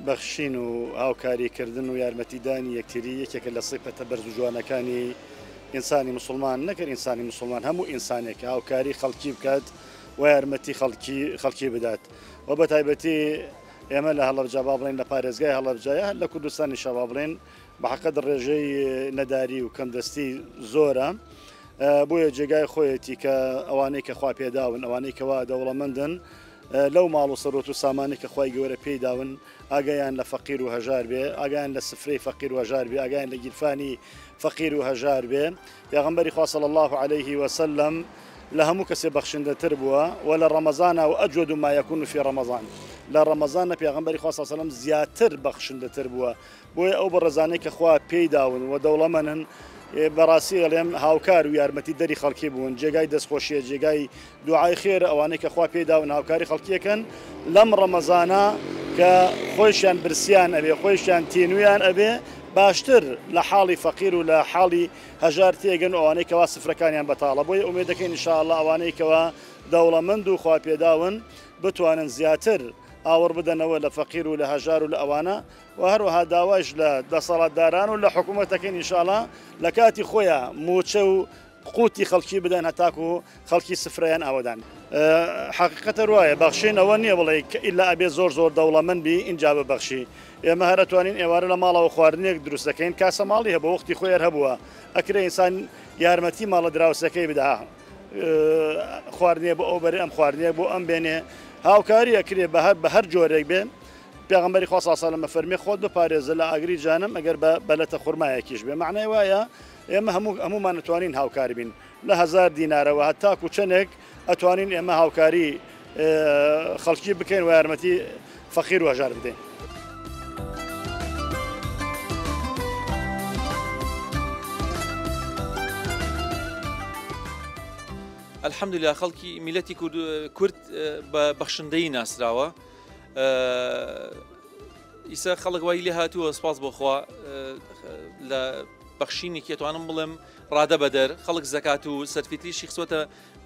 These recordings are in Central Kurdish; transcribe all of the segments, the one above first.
بەخشین و هاوکاری کردن و یارمەتیدانی یەکتری یەکێکە لە سیفەتە بەرز و جوانەکانی ئینسانی موسڵمان، نەک هەر ئینسانی موسڵمان هەموو ئینسانێک هاوکاری خەڵکی بکات و یارمەتی خەڵکی خەڵکی بدات و بە تایبەتی ئێمە لە هەڵەبجە با بڵێین لە پارێزگای هەڵەبجە یا هەر لە کوردستانیشا با بڵێین بە حەقت ڕێژەی نەداری و کەمدەستی زۆرە بۆیە جێگای خۆیەتی کە ئەوانەی کە خوا پێداون ئەوانەی کەوا دەوڵەمەندن لەو ماڵ و سەروەت و سامانەی کە خوای گەورە پێی داون ئاگایان لە فەقیر و هەژار بێ، ئاگایان لە سفرەی فەقیر و هەژار بێ، ئاگایان لە گیرفانی فەقیر و هەژار بێ. پێغەمبەری خوا صلی اللە علیه وسلم لە هەموو کەسێ بەخشندەتر بووە و لە ڕەمەزانا و اجود ما یکون فی رمضان لە ڕەمەزانە پێغەمبەری خوا صلی اللە علیه وسلم زیاتر بەخشندەتر بووە. بۆیە ئەو بەڕێزانەی کە خوا پێی داون و دەوڵەمەنن بەڕاستی ئەڵێم هاوکار و یارمەتی دەری خەڵکی بوون جێگای دەستخۆشیە جێگای دوعای خێرە ئەوانەی کە خوا پێی داون هاوکاری خەڵکیەکەن لەم ڕەمەزانە کە خۆیشیان برسیان ئەبێ خۆیشیان تینویان ئەبێ باشتر لە حاڵی فەقیر و لە حاڵی هەژار تێگەن و ئەوانەی کەوا سفرەکانیان بەتاڵە بۆیە ئومێد دەکەین ان شاء اللە ئەوانەی کەوا دەوڵەمەند و خوا پێداون بتوانن زیاتر ئاوڕ بدەنەوە لە فەقیر و لە هەژار و لە ئەوانە و هەروەها داوایش لە دەسەڵاتداران و لە حکوومەت دەکەین ئینشاڵا لە کاتی خۆیا مووچە و قوتی خەڵکی بدەن هەتاکو خەڵکی سفرەیان ئاوەدان. حەقیقەت هەر وایە بەخشین ئەوە نییە بڵێی کە ئیلا ئەبێ زۆر زۆر دەوڵەمەند بی ئینجا ببەخشی ئێمە هەر ئەتوانین ئێوارە لە ماڵەوە خواردنێک دروست دەکەین کاسە ماڵی هەبوو وەختی خۆی هەر هەبووە ئەکرێ ئینسان یارمەتی ماڵە دراوسێکەی بدا خواردنێ بۆ ئەو بەرێ ئەم خواردنێ بۆ ئەم بێنێ هاوکاری ئەکرێ بە هەر بە هەر جۆرێک بێ پێغەمبەری خوا صلی اللە علیه و سلم ئەفەرمێ خۆت بپارێزە لە ئاگری جەهەنەم ئەگەر بە بەلەتە خورمایەکیش بێ مەعنای وایە ئێمە هەموو هەموومان ئەتوانین هاوکار بین لە هەزار دینارەوە هەتاکو چەندێک ئەتوانین ئێمە هاوکاری خەڵکی بکەین و یارمەتی فەقیر و هەژار بدەین. الحمدلله خەڵکی میلەتی کورد بە بەخشندەیی ناسراوە ئیسە خەڵک وای لێ هاتووە سپاس بۆخوا لە بەخشینێکی ئەتوانم بڵێم ڕادە بەدەر خەڵک زەکات و سەرفیتریشی خستوەتە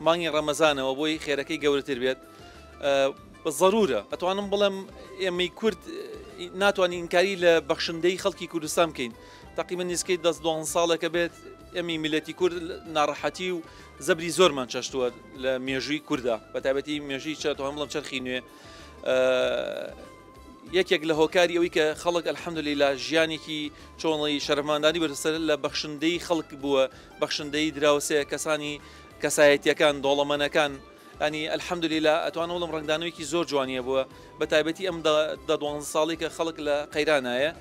مانگی ڕەمەزانەوە بۆی خێرەکەی گەورەتر بێت ضرورە ئەتوانم بڵێم ئێمەی کورد ناتوانین ئینکاری لە بەخشندەی خەڵکی کوردستان بکەین تقریبا نزیکەی دەست دوان ساڵێکە بێت ئێمەی میلەتی کورد ناڕەحەتی و زەبری زۆرمان چەشتووە لە مێژووی کووردا بە تایبەتی مێژووی چەتوانم بڵێم چەرخی نوێ یەکێک لە هۆکاری ئەوەی کە خەڵک الحمدللە ژیانێکی چۆنڵی شەرەفماندانی بەسەر لە بەخشندەی خەڵک بووە بەخشندەی دراوسێ کەسانی کەسایەتیەکان دەوڵەمەنەکان ئەنی الحمدللە ئەتوانم بڵێم ڕەنگدانەوەیکی زۆر جوانیە بووە بە تایبەتی ئەم دە دوانزە ساڵی کە خەڵک لە قەیرانایە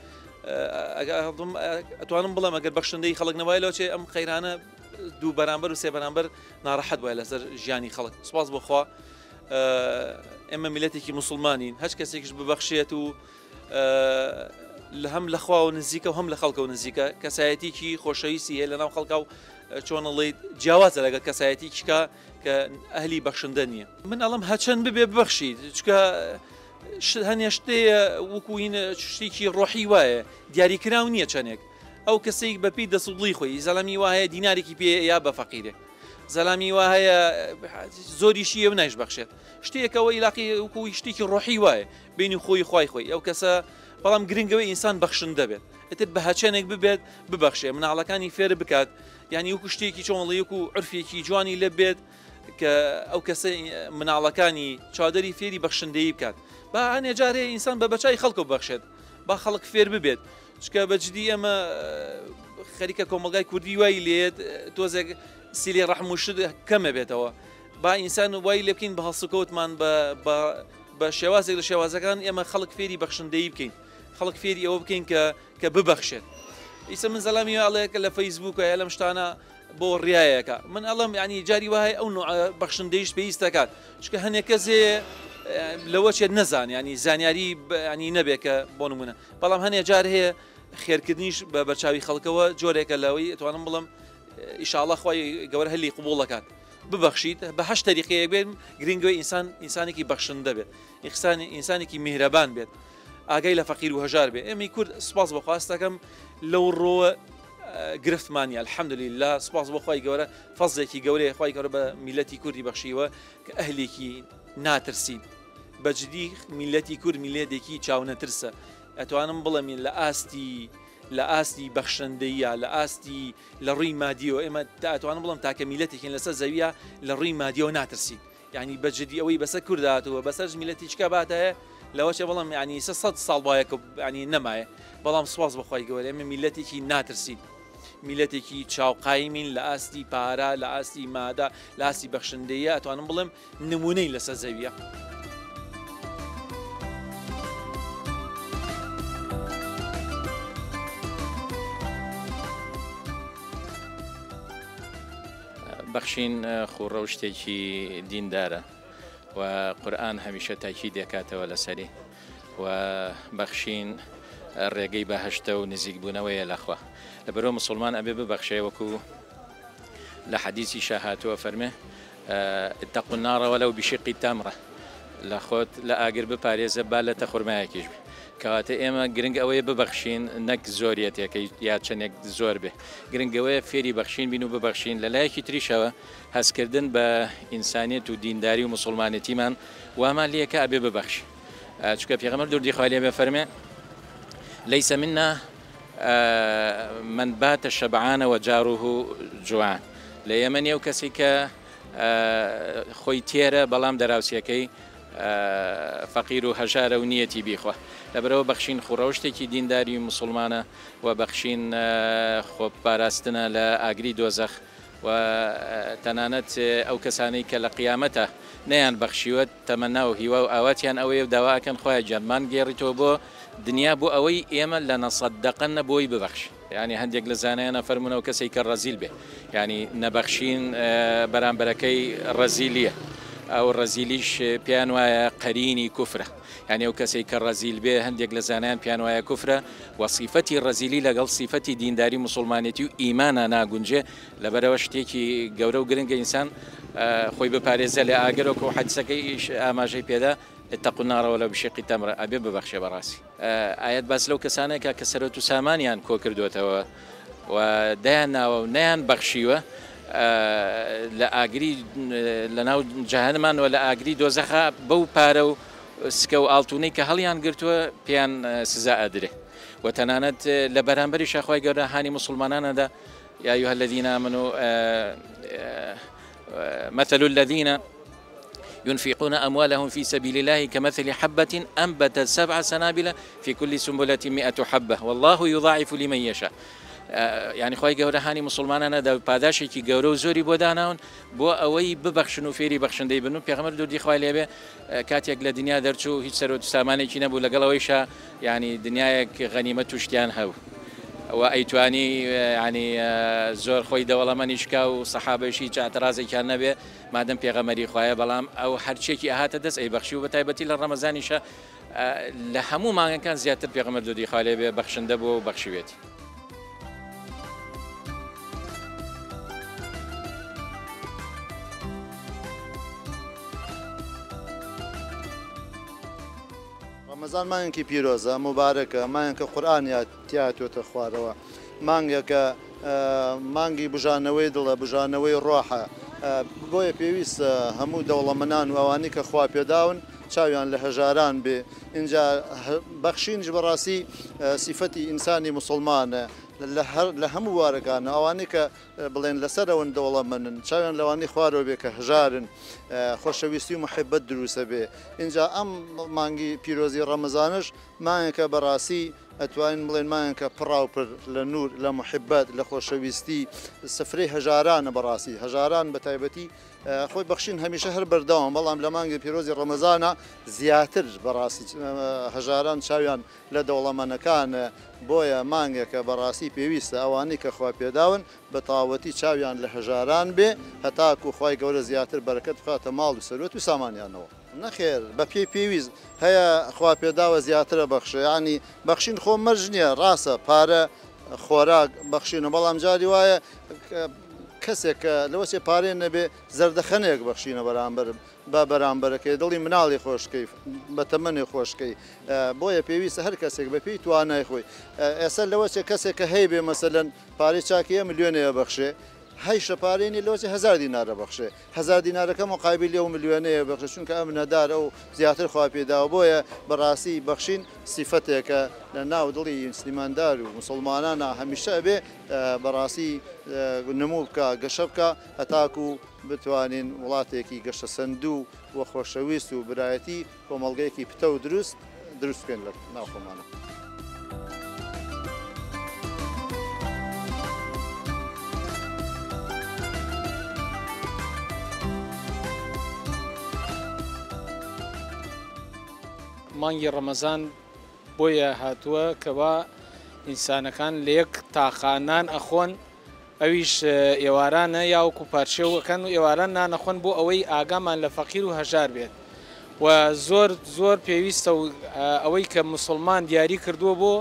ئەتوانم بڵێم ئەگەر بەخشندەی خەڵک نەوایە لەوچێ ئەم قەیرانە دوو بەرامبەر و سێ بەرامبەر ناڕەحەت وایە لەسەر ژیانی خەڵک سپاس بۆخوا ئێمە میلەتێکی مسلمانین هەچ کەسێکیش ببەخشێت و لە هەم لە خواوە نزیکە و هەم لە خەڵکەوە نزیکە کەسایەتێکی خۆشەویستی هەیە لە ناو خەڵکا و چۆنەڵیت جیاوازە لەگەڵ کەسایەتی چکە کە ئەهلی بەخشندە نییە من ئەڵم هەچەند ببێ ببەخشیت چکە هەنێ شتەیە وەکوین شتێکی ڕۆحی وایە دیاریکراو نییە چەندێک ئەو کەسێک بەپی دەسوڵی خۆی زەلامی وایە دینارێکی پێ یا بە فەقیرێک زەلامی وا هەیە زۆریشی ئەو نایش بەخشێت شتێکەوە ئیلاقی وەکو شتێکی ڕۆحی وایە بینی خۆی خوای خۆی ئەو کەسە بەڵام گرنگەوەی ئینسان بەخشندە بێت ئیتر بە هەچەنێک ببێت ببەخشێ مناڵەکانی فێر بکات یعنی وەکو شتێکی چۆنڵی وەکو عرفێکی جوانی لە بێت کە ئەو کەسە مناڵەکانی چادری فێری بەخشندەیی بکات با هەنێ جارێ ئینسان بە بەچای خەڵکە بەخشێت با خەڵک فێر ببێت چکە بە جدی ئێمە خەریکە کۆمەڵگای کوردی وای لێت تۆزێک سیلی ڕەحم و شت کەمە بێتەوە با ئینسان وای لێ بکەین بە هەڵسوکەوتمان بە شێوازێک لە شێوازەکان ئێمە خەڵک فێری بەخشندەیی بکەین خەڵک فێری ئەوە بکەین کە کە ببەخشێت ئیسە من زەلامی ئەڵێ کە لە فەیسبووکە یا لەم شتانە بۆ ڕیایەکە من ئەڵم ینی جاری وای ئەو نوع بەخشندەیش پێویست دەکات چکە هەنێک کەسێ لەوە چێت نەزان ینی زانیاری ینی نەبێت کە بۆ نمونە بەڵام هەنێ جار هەیە خێرکردنیش بە بەرچاوی خەڵکەوە جۆرێکە لەوەی ئەتوانم بڵم ئیشاڵە خی گەورە هەلی قوبوڵەکات ببەخشیت بە هەش تەریقەیەک بێت گرنگەوەی ئینسان ئینسانێکی بەخشندە بێت ئیخسانی ئینسانێکی میهرەبان بێت ئاگای لە فەقیر و هەژار بێ ئێمەی کورد سپاس بۆ خواستەکەم لەو ڕۆوە گرفتمانی الحمدلله سپاس بۆ خوای گەورە فەزێکی گەورەیە خوای گەورە بە میلەتی کوردی بەخشیوە کە ئەهلێکی ناترسین بەجدی میلەتی کورد میلێتێکی چاونەترسە. ئەتوانم بڵێم لە ئاستی لە ئاستی بەخشندەیە لە ئاستی لە ڕووی مادیەوە ئێمە ئەتوانم بڵێم تاکە میلەتێکین لەسەر زەویە لە ڕووی مادیەوە ناترسین. یعنی بە جدی ئەوەی بەسەر کورد هاتووە بەسەر میلەتی چکە باتایە لەوەچێ بەڵام یعنی 300 ساڵ وایە کە یعنی نەمایە. بەڵام سواز بەخوای گەورە ئێمە میلەتێکی ناترسین، میلەتێکی چاوقایمین لە ئاستی پارە، لە ئاستی مادە، لە ئاستی بەخشندەیە ئەتوانم بڵێم نمونەی لەسەر زەویە. بەخشین خوڕەوشتێکی دیندارە و قورئان هەمیشە تاکی دێکاتەوە لەسەری و بەخشین ڕێگەی بەهەشتە و نزیکبوونەوەیە لەخوا. لەبەرەوە مسلمان ئەبێ ببەخشێ وەکو لە حەدیسی شاهاتووە فەرمێ اتقوا النار ولو بشق تمرة، لە خۆت لە ئاگر بپارێزە با لە تەخورمایەکیش بێ. کەواتە ئێمە گرنگ ئەوەیە ببەخشین نەک زۆریەتێکەی یا چەندێک زۆر بێ، گرنگ ئەوەیە فێری بەخشین بین و ببەخشین. لە لایەکی تریشەوە هەستکردن بە ئینسانیەت و دینداری و مسلمانێتیمان وامان لێکە ئەبێ ببەخشین. چونکە پێغەمبەر دروودی خوای لێ بێ فەرمێ ليس منا من بات شبعان وجاره جوعان، لە ئێمە نییە و کەسی کە خۆی تێرە بەڵام دەراوسیەکەی فەقیر و هەژارە و نیەتی بیخوا. لەبەرەوە بەخشین خوڕەوشتێکی دینداری مسلمانە و بەخشین خۆپاراستنە لە ئاگری دۆزەخ و تەنانەت ئەو کەسانەی کە لە قیامەتە نەیان بەخشیوە تەمەنا و هیوا و ئاواتیان ئەوەیە و داواکەن خۆیان گیانمان گێڕیتەوە بۆ دنیا بۆ ئەوەی ئێمە لە نەسەدەقە نەبۆی ببەخش. یعنی هەندێک لە زانایانە فەرمونەوە کەسێک کە ڕەزیل بێ، یعنی نەبەخشین بەرامبەرەکەی ڕەزیلیە، ئەو ڕەزیلیش پێیان وایە قەرینی کوفرە. یعنی ئەو کەسێک کە ڕەزیل بێ هەندێک لە زانایان پێیان وایە کوفرە و سیفەتی ڕەزیلی لەگەڵ سیفەتی دینداری مسلمانێتی و ئیمانە ناگونجێ. لەبەرەوە شتێکی گەورە و گرنگە ئینسان خۆی بپارێزە لە ئاگەرۆک و حەدیسەکەی ئاماژەی پێدا اتقوا النار ولو بشق تمرة، ئەبێ ببەخشێ بەڕاستی. ئاەت باس لەو کەسانێکە کە سەرۆت و سامانیان کۆ کردوێتەوە و دەیان ناوە و نەیان بەخشیوە لە ئاگری لەناو جەهەنەمان و لە ئاگری دۆزەخا بەو پارە و سکە و ئاڵتونەی کە هەڵیان گرتووە پێیان سزا ئەدرێ. و تەنانەت لە بەرامبەری شاخوای گەورە هانی مسلمانانەدا يا أيها الذين آمنوا مثل الذين ينفقون أموالهم في سبيل الله كمثل حبة أنبتت 7 سنابل في كل سنبلة 100 حبة والله يضاعف لمن يشاء. یعنی خی گەورە هانی مسلمانانە دا پاداشێکی گەورە و زۆری بۆ داناون بۆ ئەوەی ببەخشن و فێری بەخشندەی بن. و پێغەمبەر دروودی خوای لێبێ کاتێک لە دنیا دەرچوو هیچ سەرۆت و سامانێکی نەبوو، لەگەڵ ئەوەیشا یعنی دنیایەک غەنیمەت و شتیان هەبوو و ئەیتوانی یعنی زۆر خۆی دەوڵەمەنیشکا و سەحابەشی هیچ اعترازێکیان نەبێ مادەم پێغەمبەری خوایە، بەڵام ئەو هەرچێکی ئەهاتە دەست ئەیبەخشی و بە تایبەتی لە ڕەمەزانیشە لە هەموو مانگەکان زیاتر پێغەمبەر دروودی خوای لێبێ بەخشندە بووە و بەخشیوێتی. ڕەمەزان مانگێکی پیرۆزە، مبارەکە، مانگێکە قورئان تیاتوێتە خوارەوە، مانگێکە مانگی بژانەوەی دڵە، بژانەوەی ڕۆحە. بۆیە پێویستە هەموو دەوڵەمەنان و ئەوانەی کە خوا پێداون چاویان لە هەژاران بێ. اینجا بەخشینش بەڕاستی سیفەتی ئینسانی مسلمانە لە هەموو وارەکانە. ئەوانەی کە بڵێن لەسەرەوەن دەوڵەمەنن چاویان لەوانەی خوارەوە بێ کە هەژارن، خۆشەویستی و محەبەت دروستە بێ. اینجا ئەم مانگی پیرۆزی ڕەمەزانش مانگێکە بەڕاستی ئەتوانین بڵێن مانگێکە پڕاوپڕ لە نور، لە محەبەت، لە خۆشەویستی، سفرەی هەژارانە بەڕاستی. هەژاران بە تایبەتی خۆی بەخشین هەمیشە هەر بەردەوام، بەڵام لە مانگی پیرۆزی ڕەمەزانە زیاتر بەڕاستی هەژاران چاویان لە دەوڵەمەنەکان. بۆیە مانگێکە بەڕاستی پێویستە ئەوانەی کە خوا پێداون بە تەواوەتی چاویان لە هەژاران بێ هەتاکو خوای گەورە زیاتر بەرەکەت بخاتە ماڵ و سەروەت و سامانیانەوە. نەخێر بە پێی پێویست هەیە خوا پێداوە زیاترە بەخشە، یعنی بەخشین خۆ مەرج نییە، ڕاستە پارە خۆراک بەخشینە، بەڵام جاری وایە کەسێک کە لەوەچێ پارێ نەبێ زەردەخەنێک بەخشینە بەرامبەر بە بەرامبەرەکەی، دڵی مناڵی خۆشکەی، بە تەمەنی خۆشکەی. بۆیە پێویستە هەر کەسێک بە پێی توانای خۆی. ئێستا لەوەچێ کەسێک کە هەیبێ مەسەلەن پارەی چاکیە ملیۆنەیە بەخشێ، هەیشە پارەی نیە لەوەچێ هەزار دینارە بەخشێ هەزار دینارەکە مقابلی ئەو ملیۆنەیە بەخشێ چونکە ئەم نەدارە و زیاتر خوا پێداوە بۆیە بەڕاستی بەخشین سیفەتێکە لە ناو دڵی ئیماندار و موسڵمانانا هەمیشە ئەبێ بەڕاستی نموو بکا گەشە بکا هەتاکو بتوانین وڵاتێکی گەشەسەندوو و خۆشەویست و برایەتی کۆمەڵگەیەکی پتەو و دروست دروست بکەین لە ناو خۆمانە. مانگی ڕەمەزان بۆیە هاتووە کەوا ئینسانەکان لە یەک تاقا نان ئەخۆن ئەویش ئێوارانە یا وەکو پارشێو ئەکەن و ئێواران نان ئەخۆن بۆ ئەوەی ئاگامان لە فەقیر و هەژار بێت و زۆر زۆر پێویستە و ئەوەی کە موسڵمان دیاری کردووە بۆ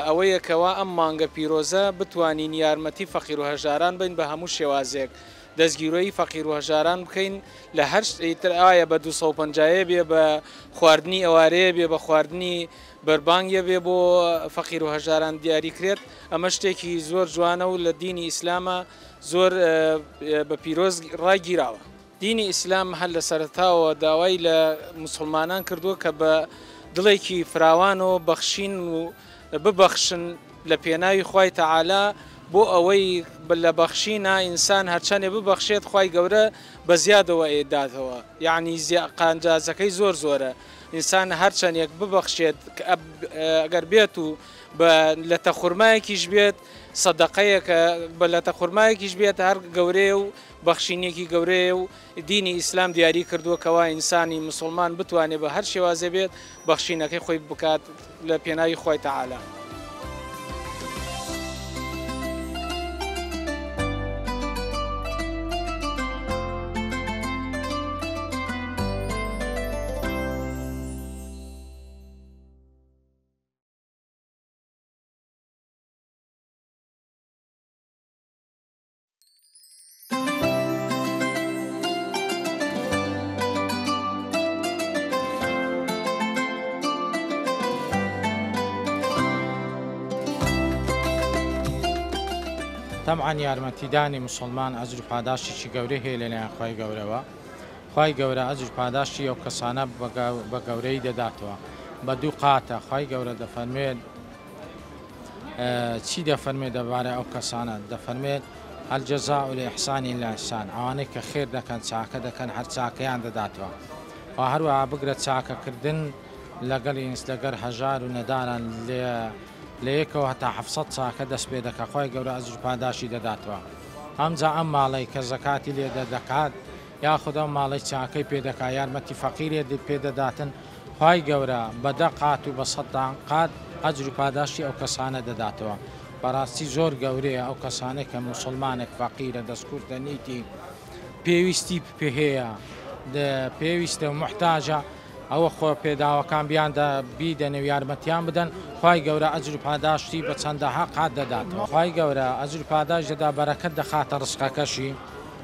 ئەوەیە کەوا ئەم مانگە پیرۆزە بتوانین یارمەتی فەقیر و هەژاران بین بە هەموو شێوازێک دەستگیرۆیی فەقیر و هەژاران بکەین لە هەر ئیتر ئایا بە 250 بێ بە خواردنی ئێوارەیە بێ بە خواردنی بەربانگێ بێ بۆ فەقیر و هەژاران دیاری کرێت ئەمە شتێکی زۆر جوانە و لە دینی ئیسلامە زۆر بە پیرۆز ڕاگیراوە. دینی ئیسلام هەر لە سەرەتاوە داوای لە موسڵمانان کردووە کە بە دڵێکی فراوانەوە بەخشین و ببەخشن لە پێناوی خوای تەعالا بۆ ئەوەی لە بەخشینا ئینسان هەرچەنێ ببەخشێت خوای گەورە بە زیادەوە ئەیداتەوە یەعنی قانجازەکەی زۆر زۆرە ئینسان هەرچەنێک ببەخشێت ئەگەر بێت و بە لەتە خورمایەکیش بێت سەدەقەیەکە بە لەتە خورمایەکیش بێت هەر گەورەیە و بەخشینێکی گەورەیە و دینی ئیسلام دیاری کردووە کەوا ئینسانی مسوڵمان بتوانێت بە هەر شێوازێ بێت بەخشینەکەی خۆی بکات لە پێناوی خوای تەعالا. تەبعەن یارمەتیدانی موسڵمان ئەجر و پاداشتێکی گەورەی هەیە لەلایەن خوای گەورەوە، خوای گەورە ئەجر و پاداشتی ئەو کەسانە بە گەورەیی دەداتەوە بە دوو قاتە، خوای گەورە دەفەرموێت چی دەفەرموێت دەربارەی ئەو کەسانە دەفەرموێت هل جزاء الاحسان الا الاحسان ئەوانەی کە خێر دەکەن چاکە دەکەن هەر چاکەیان دەداتەوە و هەروەها بگرە چاکەکردن لەگەڵ ئینس لەگەر هەژار و نەداران لە یەکەوە هەتا 700 چاکە دەست پێ دەکات خوای گەورە ئەجر و پاداشی دەداتەوە ئەمجا ئەم ماڵەی کە زەکاتی لێ دەردەکات یاخود ئەو ماڵەی چاکەی پێ دەکات یارمەتی فەقیرێ پێ دەداتن خوای گەورە بە دە قات و بە سەتان قات ئەجر و پاداشتی ئەو کەسانە دەداتەوە بەڕاستی زۆر گەورەیە ئەو کەسانەی کە موسڵمانێک فەقیرە دەستکورتە نیتی پێویستی پێیە پێویستە و موحتاجە ئەوە خۆ پێداوەکان بیاندا بیدەنێ و یارمەتیان بدەن خوای گەورە ئەجر و پاداشتی بە چەندەها قات دەداتەوە خوای گەورە ئەجر و پاداشت دەدا بەرەکەت دەخاتە ڕزقەکەشی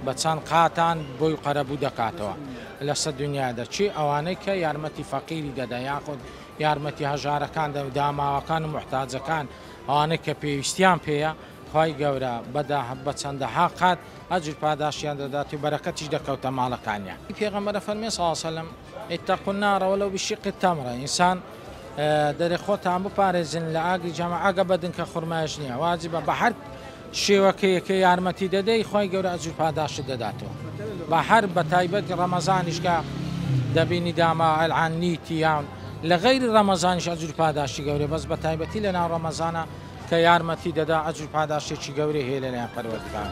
بە چەند قاتان بۆی قەرەبوو دەکاتەوە لەسەر دنیادا چی ئەوانەی کە یارمەتی فەقیری دەدەن یاخود یارمەتی هەژارەکان دەن و داماوەکان و موحتاجەکان ئەوانەی کە پێویستیان پێیە خوای گەورە بە چەندەها قات ئەجر پاداشتیان دەدات و بەرەکەتیش دەکەوتە ماڵەکانیان. پێغەمبەر ئەفەرموێ صلی اللە علیە وسلم، اتقوا النار ولو بشق تمرە، ئینسان دەرێ خۆتان بپارێزن لە ئاگری جەهەنەم ئەگە بە دنکە خورمایش نییە واجبە بە هەر شێوەکەیەکە یارمەتی دەدەی خوای گەورە ئەجر پاداشتت دەداتەوە بە هەر بە تایبەت ڕەمەزانیش کە دەبینی داما ئەلعان نیتی یان لە غەیری ڕەمەزانیش ئەجر پاداشتی گەورەیە بەس بە تایبەتی لە ناو ڕەمەزانە کە یارمەتی دەدا ئەجر پاداشتێکی گەورەی هەیە لەلایەن پەروەردگار.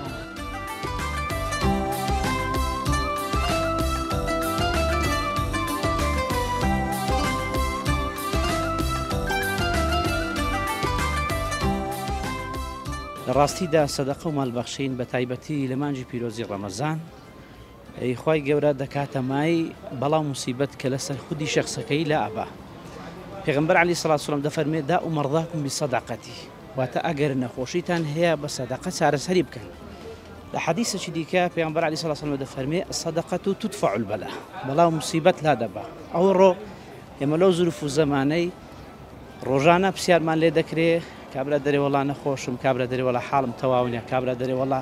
لە ڕاستیدا سەدەقە و مال بەخشین بە تایبەتی لە مانگی پیرۆزی ڕەمەزان ی خوای گەورە دەکاتە مای بەڵا و موسیبەت کە لەسەر خودی شەخسەکەی لا ئەبا. پێغەمبەر علیە سڵات وسلام دەفەرموێ داء مرضاکم بالصدقە واتە ئەگەر نەخۆشیتان هەیە بە سەدەقە چارەسەری بکەن. لە حەدیسێکی دیکە پێغەمبەر علیە سڵات وسلام دەفەرموێ الصدقە تدفع البلاء بەڵا و موسیبەت لا دەبا. ئەوڕۆ ئێمە لەو زروف و زەمانەی ڕۆژانە پرسیارمان لێ دەکرێ کابرا دەرێ وەڵا نەخۆشم کابرا دەرێ وەڵا حاڵم تەواو نیە کابرا دەرێ وەڵا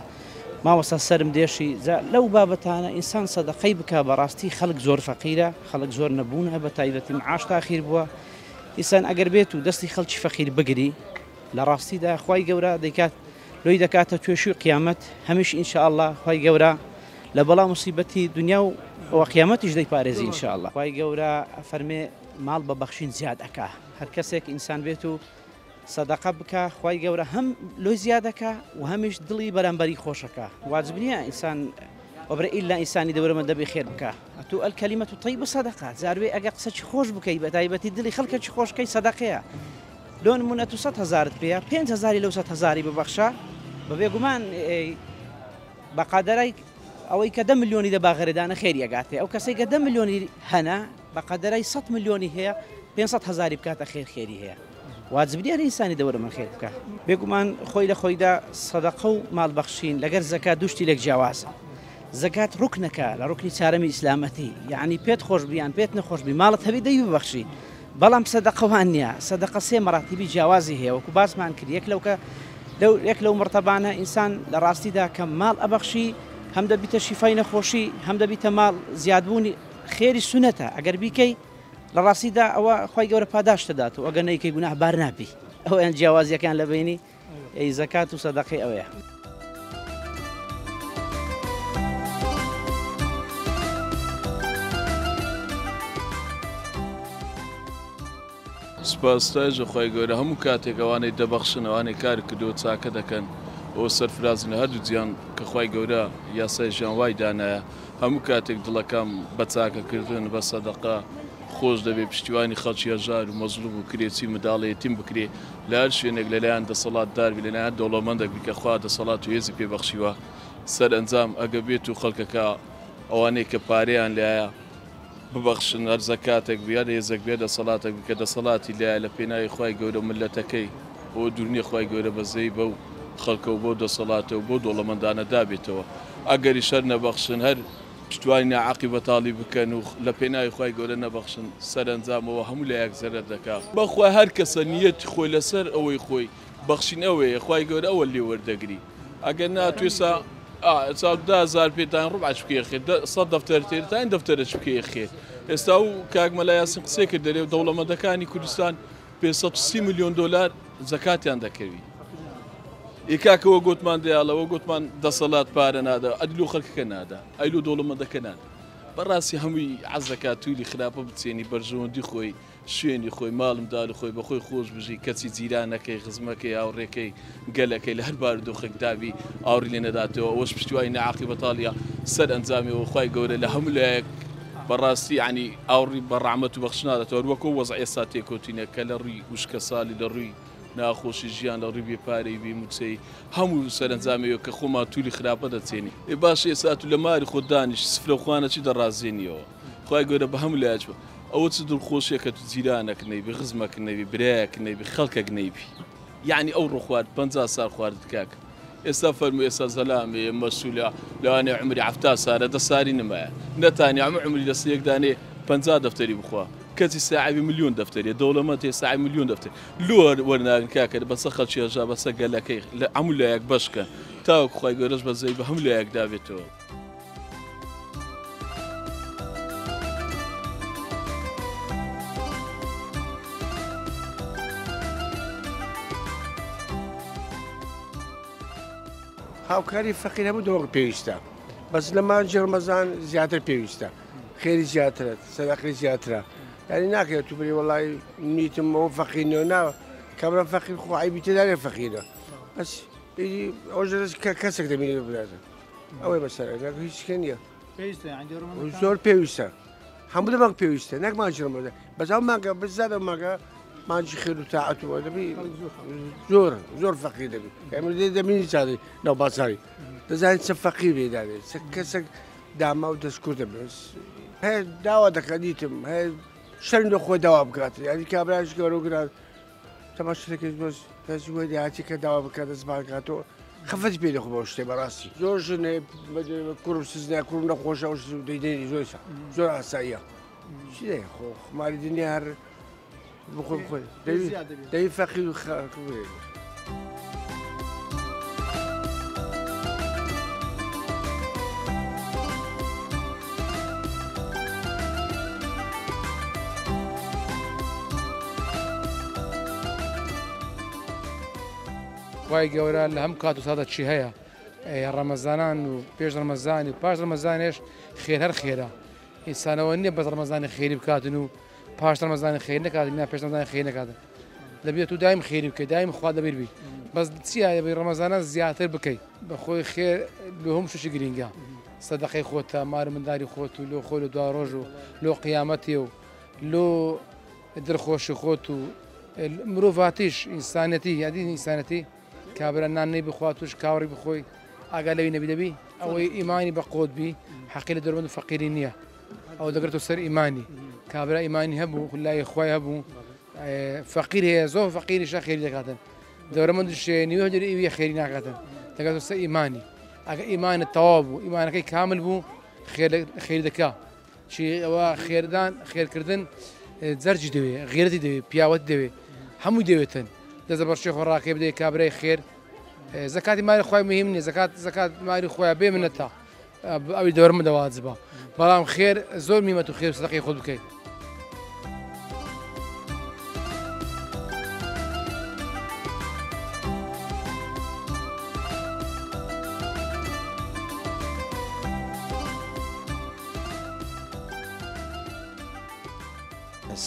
مامۆستا سەرم دێشی جا لەو بابەتانە ئینسان سەدەقەی بکا بەڕاستی خەڵک زۆر فەقیرە خەڵک زۆر نەبوونە بە تایبەتی معاش تاخیر بووە ئینسان ئەگەر بێت و دەستی خەڵکی فەقیر بگری لە ڕاستیدا خوای گەورە دەیکات لۆی دەکاتە توێشوی قیامەت هەمیش ان شاء اللە خوای گەورە لە بەڵا موسیبەتی دنیا و وە قیامەتیش دەیپارێزی ان شاء اللە. خوای گەورە ئەفەرمێ ماڵ بە بەخشین زیاد ئەکا هەر کەسێک ئینسان بێت و سەدەقە بکا خوای گەورە هەم لۆی زیاد ئەکا و هەمیش دڵی بەرامبەری خۆشەکا واجب نییە ئینسان وەبرە ئیلا ئینسانی دەورەمە دەبێ خێر بکا ئەتوو الکلمە الطیبە صدقە جاروێ ئەگە قسەکی خۆش بکەی بەتایبەتی دڵی خەڵکەکی خۆشکەی سەدەقەیە لۆ نمونە تو سەت هەزارت پێیە پێنج هەزاری لەو سەت هەزاری ببەخشە بە بێگومان بە قادرای ئەوەی کە دە ملیۆنی دە باغەرێدانە خێری ئەگاتێ ئەو کەسەی کە دە ملیۆنی هەنە بە قەدەرای 100 ملیۆنی هەیە 500 هەزاری بکاتە خێر خێری هەیە واجب نییە ئینسانی دەورە من خێر بکە بێگومان خۆی لە خۆیدا سەدەقە و ماڵ بەخشین لەگەر زەکات دوشتی لێک جیاوازە زەکات ڕوکنەکە لە ڕوکنی چارەمی ئیسلامەتی یعنی پێت خۆش بیان پێت نەخۆش بی ماڵت هەبی دەی ببەخشی بەڵام سەدەقە وان نیە سەدەقە سێ مەراتیبی جیاوازی هەیە وەکو باسمان کرد یەک لەو کە لەو یەک لەو مڕتەبانە ئینسان لە ڕاستیدا کە ماڵ ئەبەخشی هەم دەبیتە شیفای نەخۆشی هەم دەبیتە ماڵ زیادبوونی خێری سونەتە ئەگەر بیکەی لە ڕاستیدا ئەوە خی گەورە پاداشتە دات و ئەگەر نەیکەی گوناه بار نابی ئەویان جیاوازیەکان لە بینی ئەی زەکات و سەدەقەی ئەوەیە. سوپاس ستایش لە خوای گەورە هەموو کاتێک ئەوانەی دەبەخشن ئەوانەی کار کردووە چاکە دەکەن ئەوە سەرفرازن لە هەردوو جیهان کە خوای گەورە یاسای ژیان وای دانایە هەموو کاتێک دڵەکەم بە چاکەکردن بە سەدەقە خۆش دەبێ پشتیوانی خەڵکی هەژار و مەزڵوم و کرێچی منداڵە یەتیم بکرێ لە هەر شوێنێک لەلایەن دەسەڵات دار بی لەلایەن دەوڵەمەندەک بی کە خوا دەسەڵات و هێزی پێ بەخشیوە سەرئەنجام ئەگە بێت و خەڵکەکە ئەوانەی کە پارەیان لایە ببەخشن هەر زەکاتێک بی هەر هێزێک بی هەر دەسەڵاتێک بی کە دەسەڵاتی لایە لە پێناوی خوای گەورە و مللەتەکەی ئەوە دوور نیە خوای گەورە بەزەیی بەو خەڵکە و بەو دەسەڵاتە و بەو دەوڵەمەندانە دابێتەوە ئەگەریش هەر نەبەخشن هەر پشتوانی ناعەقی بەتاڵی بکەن و لە پێناوی خوای گەورە نەبەخشن سەرەنجام ئەوە هەموو لایەک زەرەر دەکا. بەخوا هەر کەسە نیەتی خۆی لەسەر ئەوەی خۆی بەخشین ئەوەیە خوای گەورە ئەوە لێ وەردەگری ئەگەر نا تو ئێستا ئا 10,000 پێتان ڕوبعەش بکەیە خێر 100 دەفتەر تێرتان دەفتەرەش بکەیە خێر ئێستا و کاک مەلا یاسین قسەی کرد دەرێ دەوڵەمەندەکانی کوردستان 530 میلیۆن دۆلار زەکاتیان دەکەوی ئی کاکە وە گۆتمان دەیاڵە وە گۆتمان دەسەڵات پارە نادا ئەدی لۆ خەڵکەکە نادا ئەی لۆ دەوڵەمەندەکە نادا بەڕاستی هەمووی عەز دەکات تولی خراپە بچێنی بەرژەوەندی خۆی شوێنی خۆی ماڵم دار خۆی بەخۆی خۆش بژی کەچی جیرانەکەی خزمەکەی هاوڕێکەی گەلەکەی لە هەر بارودۆخێک دابی ئاوڕی لێ نەداتەوە ئەوەش پشتیوانی ناعەقی بەتاڵیە سەر ئەنجامی خوای گەورە لە هەموو لایەک بەڕاستی یانی ئاوڕی بە ڕەحمەت و بەخش ناداتەوە هەر وەک ئەو وەزع ئێستا تێکەوتینە کە لە ڕووی وشکەساڵی لە ڕووی ناخۆشی ژیان لە ڕووی بێ پارەی بێ موچەی هەموو سەرەنجامەوە کە خۆمان تولی خراپە دەچێنی ئێ باش ئێستا تو لە ماری خۆت دانیش سفرە خوانە چی دەڕازێنیەوە خوای گەورە بە هەموو لایەک ئەوە چ دڵخۆشیە کە تو جیرانەک نەیبی خزمەک نەبی برایەک نەبی خەڵکەک نەیبی یەعنی ئەو ڕۆ خوارد 50 سال خواردت کاک ئێستا فەرموو ئێستا زەلامێ مەسولە لەوانەیە عومری 70 سارە دە ساری نمایە نەتانی عەمە عومری لەسەر یەک دانێ 50 دەفتەری بخوا کەچی ساعبی ملیۆن دەفتەریە دەوڵەمەند هەیە ساعبی ملیۆن دەفتەر لۆ وەرنارن کاکە بەسە خەڵکی هەژا بەسە گەلەکەی لە هەموو لایەک بەش کەن تاوەکو خوای گەورەش بەزەیی بە هەموو لایەک دابێتەوە. هاوکاری فەقیر هەموو دۆخ پێویستە بەس لە مانگی ڕەمەزان زیاتر پێویستە خێری زیاترە سەدەقەی زیاترە یعنی ناکرێت تو بری وڵی نیتم ئەو فەقیر نیە نا کابرا فەقیر خۆ عیبی تێدا نیە فەقیرە بەس ئەوش کە کەسێک دەبینێت برادە ئەوەی بەسەر هیچ کە نییە زۆر پێویستە هەموو دەمەک پێویستە نەک مانگی ڕەمەزان بەس ئەو مانگە بزادە مانگە مانگی خێر و تاعەت و دەبی زۆر زۆر فەقیر دەبی ئێمە دەبینی چادی ناو بازاری دەزانین چە فەقیر بێدانێ چە کەسێک داما و دەستکورت دەبێت هەیە داوا دەکات دیتم هەیە شەرم لە خۆی داوا بکات یعنی کابراش گەورە و گران تەماشا دەکەیت بەس بەس وەی داهاتی کە داوا بکات دەست بانکاتەوە خەفەتی پێ دەخۆ بەو شتێ بەڕاستی زۆر ژن هەیە کوڕم سزنا کوڕم نەخۆشە ئەو شت دەیدەنی زۆر زۆر ئاساییە چی دەیە خۆ خماری دنیا هەر بخۆ بخۆی دەی فەقیر و خاک بێ. خوای گەورە لە هەم کات و ساتە چی هەیە ڕەمەزانان و پێش ڕەمەزانی و پاش ڕەمەزانێش خێر هەر خێرە. ئینسانەوە نییە بەس ڕەمەزانی خێری بکاتن و پاش ڕەمەزانی خێر نەکاتن یا پێش ڕەمەزانی خێر نەکاتن. دەبێت تو دایم خێری بکەی، دایم خوا لەبیر بی. بەس چییە دەبێت ڕەمەزانان زیاتر بکەی. بەخۆی خێر لۆ هەموو شتێکی گرینگە. سەدەقەی خۆتە، مار و منداری خۆت و لۆ خۆی لۆ دوا ڕۆژ و لۆ قیامەتێ و لۆ دڵخۆشی خۆت و مرۆڤاتیش ئینسانەتی یادی ئینسانەتی کابرا نان نەی بخوا توش کاوڕی بخۆی ئاگا لەوی نەبی دەبی ئەوەی ئیمانی بە قۆت بی حەقی لە دەرمەند و فەقیری نییە ئەو دەگرێتەوە سەر ئیمانی کابرا ئیمانی هەبوو لای خوای هەبوو فەقیر هەیە زۆر فەقیریشە خێری دەکاتن دەورەمەندیش هەیە نیوە هەندێک ئیویە خێری ناکاتن دەگاتەوە سەر ئیمانی ئەگەر ئیمانت تەواو بوو ئیمانەکەی کامل بوو خێر دەکا چی ئەوە خێردان خێرکردن جەرجی دەوێ غیرەتی دەوێ پیاوەتی دەوێ هەمووی دەوێتن دەزە بەڕشێ خۆ ڕاکەی بدەی کابرای خێر زەکاتی ماری خۆی مهم نییە زەکات زەکات ماری خۆیان بێ منەتە ئەوی دەورمە دەواجبە بەڵام خێر زۆر میمەت و خێر سەدەقەی خۆت بکەیت.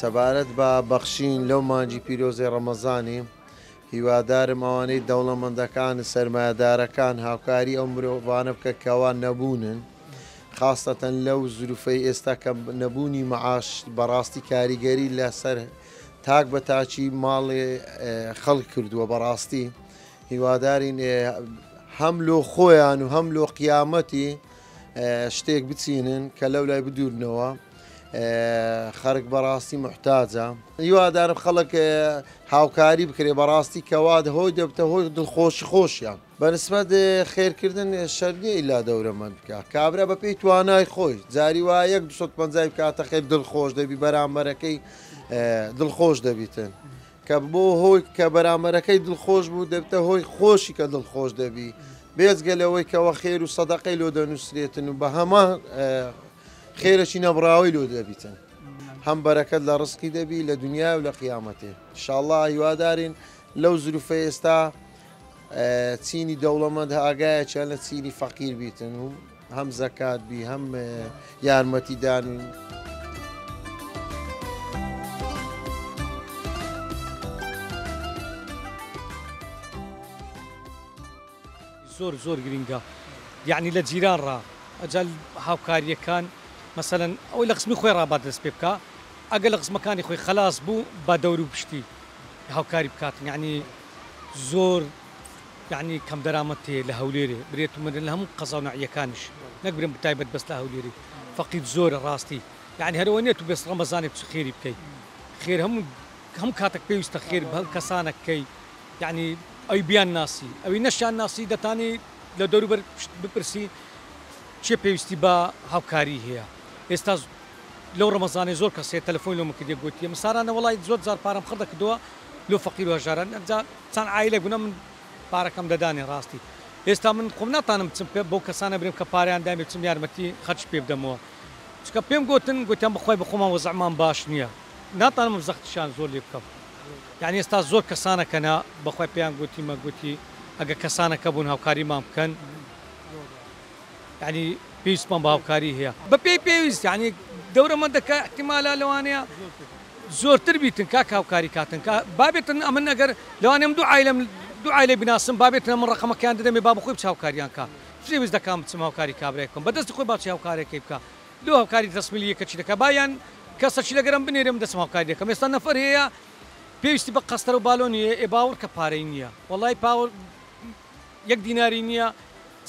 سەبارەت بە بەخشین لەو مانگی پیرۆزەی ڕەمەزانی، هیوادارم ئەوانەی دەوڵەمەندەکان و سەرمایەدارەکان هاوکاری ئەو مرۆڤانە بکەن کەوا نەبوونن، خاسەتەن لەو زروفەی ئێستا کە نەبوونی مەعاش بەڕاستی کاریگەری لەسەر تاک بە تاکی ماڵێ خەڵک کردووە بەڕاستی هیوادارین هەم لۆ خۆیان و هەم لۆ قیامەتی شتێک بچینن کە لەو لای بدورنەوە خەرک بەڕاستی محتاجە هیوادارم خەڵک هاوکاری بکرێ بەڕاستی کەوا هۆی دەبتە هۆی دڵخۆشی خۆشیان بەنسبەت خێرکردن شەرت نییە ئیلا دەورەمەند بکا کابرا بەپێی توانای خۆی جاری وا یەک 250 بکاتە خێر دڵخۆش دەبی بەرامبەرەکەی دڵخۆش دەبیتن کە بۆ هۆی کە بەرامبەرەکەی دڵخۆش بوو دەبتە هۆی خۆشی کە دڵخۆش دەبی بێجگە لەوەی کەەوە خێر و سەدەقەی لۆ دەنووسرێتن و بە هەمان خێرەکی نەبڕاوەی لۆ دەبیتن هەم بەرەکەت لە ڕزقی دەبی لە دنیا و لە قیامەتێ ئینشاڵڵا هیوادارین لەو زروفە ئێستا چینی دەوڵەمەند ئاگایەکیان لە چینی فەقیر بیتن و هەم زەکات بی هەم یارمەتیدان و زۆر زۆر گرینگە یەعنی لە جیران ڕا ئەجا هاوکاریەکان مەسەلەن ئەوەی لە قسمی خۆی ڕا با دەست پێ بکا ئەگەر لە قسمەکانی خۆی خەلاس بوو با دەورو پشتی هاوکاری بکاتن یەعنی زۆر یەعنی کەم دەرامەت هەیە لە هەولێرێ برێت و مردن لە هەموو قەزا و ناحیەکانیش نەک برێم بتایبەت بەس لە هەولێری فەقیر زۆرە ڕاستی یەعنی هەرەوە نیە تو بەس ڕەمەزانێ بچی خێری بکەی خێر هەموو هەموو کاتەک پێویستە خێر بە کەسانەک کەی یەعنی ئەوی بیان ناسی ئەوی نەشیان ناسی دەتانی لە دەوروبەر بپرسی کێ پێویستی بە هاوکاری هەیە ئێستا لەو ڕەمەزانەی زۆر کەس هەیە تەلەفۆنی لۆ من کردیە گۆتیە من سارانە وەڵای زۆر جار پارەم خڕ دەکردەوە لۆ فەقیر و هەژاران ئەمجا چەند عایلەک بوون من پارەکەم دەدانێ ڕاستی ئێستا من خۆم ناتانم بچم پێ بەو کەسانە برێم کە پارەیان دامێ بچم یارمەتی خەرج پێ بدەمەوە چونکە پێم گۆتن گۆتیان بەخوای بەخۆمان وەزعمان باش نییە ناتانم زەختیشان زۆر لێ بکەم یانی ئێستا زۆر کەسانەکەنە بەخوای پێیان گۆتیمە گۆتی ئەگە کەسانەکە بوون هاوکاریمان بکەن یانی پێویستمان بە هاوکاری هەیە بە پێی پێویست یانی دەورەمەندەکە احتیمالە لەوانەیە زۆرتر بیتن کاک هاوکاری کاتن کا بابێتن ئەمن ئەگەر لەوانەیە من دوو عایلەم دوو عایلەی بناسم بابێتن من ڕقەمەکەیان دەدەمێ با بەخۆی بچ هاوکاریان کا پێویست دەکام بچم هاوکاری کابرای بکەم بە دەستی خۆی با بچی هاوکارەکەی بکا لۆ هاوکاری تەسمیلی یەکەکی دەکا با یان کەسەکی لەگەرم بنێرێ من دەچم هاوکاری دەکەم ئێستا نەفەر هەیە پێویستی بە قەستەرە و بالۆنی هەیە ئێ باوەڕ کە پارەی نییە وەڵای پاوە یەک دیناری نییە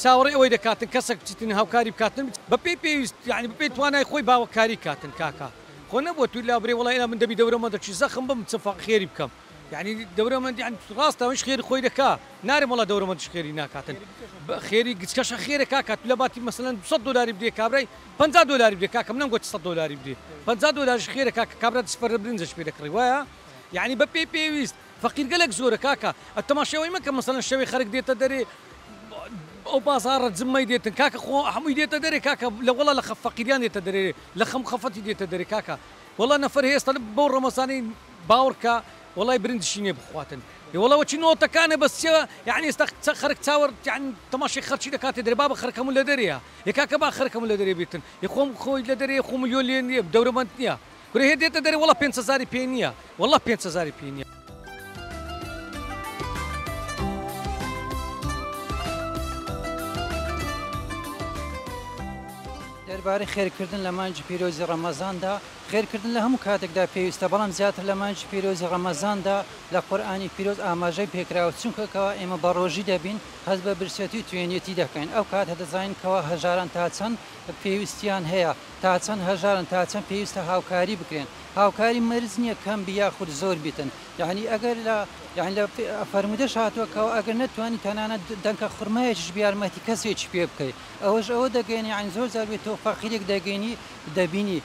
چاوەڕێی ئەوەی دەکاتن کەسەک بچیتن هاوکاری بکاتن بە پێی پێویست یانی بە پێی توانای خۆی باوەکاری کاتن کاکە خۆ نەبووە توی لا برێ وەڵای ئێنا من دەبی دەورەمەندەکی زەخم بم چ خێری بکەم یانی دەورەمەند یانی ڕاستە ئەویش خێری خۆی دەکا نارێم وەڵا دەورەمەندیش خێری ناکاتن خێری گچکەشە خێرە کاکە تو لە باتی مەسەلەن 200 دۆلاری بدێ کابرای 50 دۆلاری بدێ کاکە من نەمگوت 100 دۆلاری بدێ 50 دۆلاریش خێرە کاکە کابرا سفرە برنجەش پێ دەکڕی وایە یانی بە پێی پێویست فەقیر گەلەک زۆرە کاکە ئە تەماشای ئەوەی مەکە مەسەلەن شەوێ خەرک دێتە دەرێ ئەو بازاڕە جمەی دێتن کاکە خۆ هەمووی دێتە دەرێ کاکە لە وەڵا لە خە فەقیریان دێتە دەرێ لە خەم خەفەتی دێتە دەرێ کاکە وەڵا نەفەر هەیە ئێستا بەو ڕەمەزانەی باوەڕکە. وەڵای برنجشی نیە بخواتن ئێ وەڵا وەچی نۆتەکانە بەس چیە یەعنی ئێستا خەرک چاوەر یەعنی تەماشای خەرکی دەکاتێ دەرێ بابە خەرک هەموو لە دەرێیە ئێ کاکە با خەرک هەموو لە دەرێ بیتن ئێ خۆم خۆی لە دەرێ خۆ ملیۆن لێ نیە دەورەمەند نیە کورە هێ دێتە دەرێ وەڵا پێنج هەزاری پێ نیە وەڵا پێنج هەزاری پێ نیە. دەربارەی خێرکردن لە مانگی پیرۆزی ڕەمەزاندا، خێرکردن لە هەموو کاتێکدا پێویستە، بەڵام زیاتر لە مانگی پیرۆزی ڕەمەزاندا لە قورئانی پیرۆز ئاماژەی پێکراوە، چونکە کەوا ئێمە بەڕۆژی دەبین هەست بە برسێتی و توێنیەتی دەکەین، ئەو کاتە دەزانین کەوا هەژاران تا چەند پێویستیان هەیە، تا چەند هەژارن، تا چەند پێویستە هاوکاری بکرێن، هاوکاری مەرج نییە کەم بی یاخود زۆر بیتن، یەعنی ئەگەر لە یەعنی لە فەرموودەش هاتووە کەوا ئەگەر نەتوانی تەنانەت دەنکە خورمایەکیش بی یارمەتی کەسێکی پێ بکەی ئەوەش ئەوە دەگەیەنێ یەعنی زۆر جار بێ تۆ فەقیرێک دەگەینی دەبینی